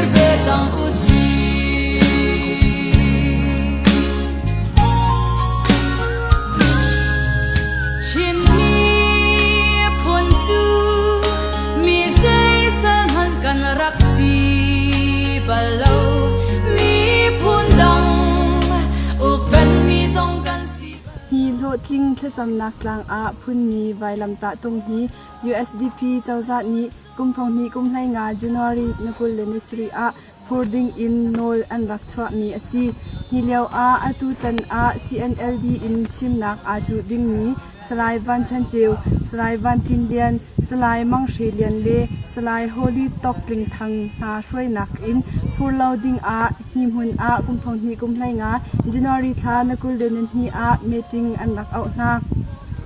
dir ve cang usih. Chin miphun cu mi zeisal hmanh kan rak si bal lo. Miphun dang ukpenmi zong kan si bal Hi hlawhtling thlacamnak tlang ah phunmi vailamtah tung hi USDP cozah nih kum 20 kum 15 January ni 27 ah phur ding in nawl an rak chuahmi a si. Hi lio ah atutan ah CNLD in thimnak aa cuh dingmi Salai Van Chan Ceu, Salai Van Tin Lian, Salai Mang Hre Lian le Salai Holy Tawk Tling Thang hna hruainak in phur lo ding ah hi hmun ah kum 20 kum 15 January thla ni 22 ah meeting an rak auh hna.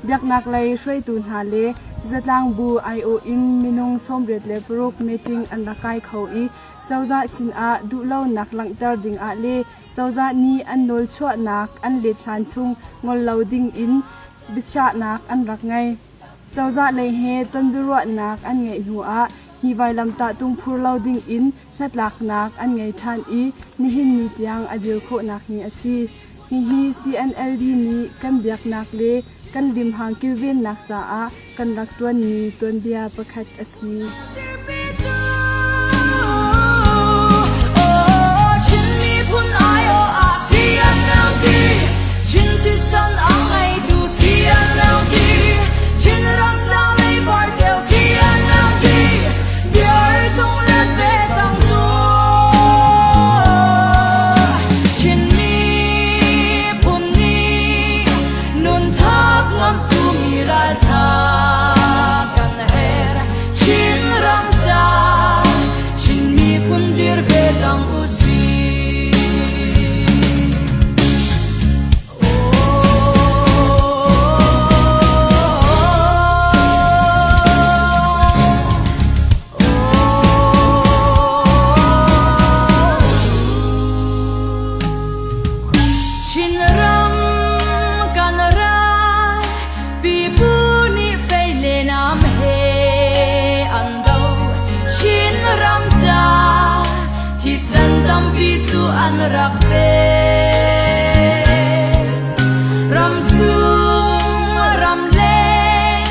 Biaknak lei hruaitu hna le zatlang bu aiawh in minung 86 meeting an rak kai kho i cozah sinah duhlonak langhter dingah le cozah nih an nawlchuahnak an let hlan chung ngol lo dingin biachahnak an rak ngei. Cozah lei he tonbiaruahnak an ngeih hnuah hi vailamtah tung phur lo dingin hnatlaknak an ngei ṭhan i nihin ni tiang a dir khawhnak hi a si. Hihi CNLD nih kan biaknak le kan limhang kilvennak caah kan rak ṭuanmi tuanbia pakhat a si. Chinram kan ra pipu nih fei le nam he an do Chinram ca thisen tampi cu an rak pe Ram chung ram leng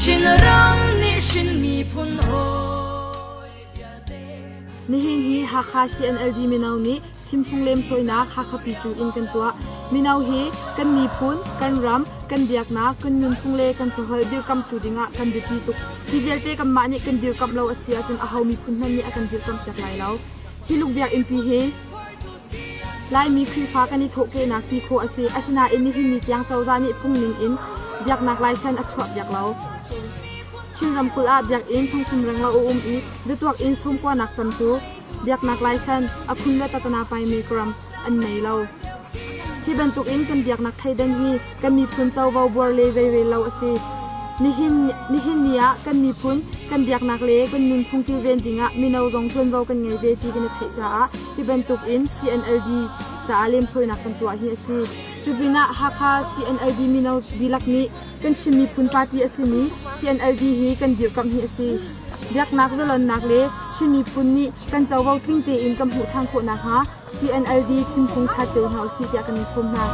Chinram nih Chin miphun hawi vialte Nihin hi Hakha CNLD mino nih thimfung lemsawinak Hakha Picu in kan tuah. Mino hi kan miphun, kan ram, kan biaknak, kan nunphung le kan caholh dirkamhtu dingah kan biapi tuk. Hi vialte kanmah nih kan dirkamh lo a si ahcun aho miphun hmanh nih a kan dirkamhpiak lai lo. Hi lukbiakinn hi Laimi Khrihfa kan i thawhkehnak ti khawh a si. Asinain nihin ni tiang cozah nih phungning in biaknak license a chuahpiak lo. Chin ramkulh ah biakinn thongthum renglo a um i zatuak in sawmkuanak tam cu biaknak license a phun le tatana paimi ram an nei lo. Hi bantuk in kan biaknak thleidan hi kan miphun covo buar le zeirel lo a si. Nihin, nihin ni ah kan miphun, kan biaknak le kan nunphung kilven dingah mino zong ṭuanvo kan ngei ve ti kan i theih caah hi bantuk in CNLD caah lemsawinak kan tuah hi a si. Cu pinah Hakha CNLD mino dihlak nih kan Chin miphun party a simi CNLD hi kan dirkamh hi a si. Biaknak zalonnak le Chin miphun nih kan covo tling tein kan hmuh ṭhan khawh nakhnga CNLD thimfung tha cio hna usih tiah kan in sawm hna.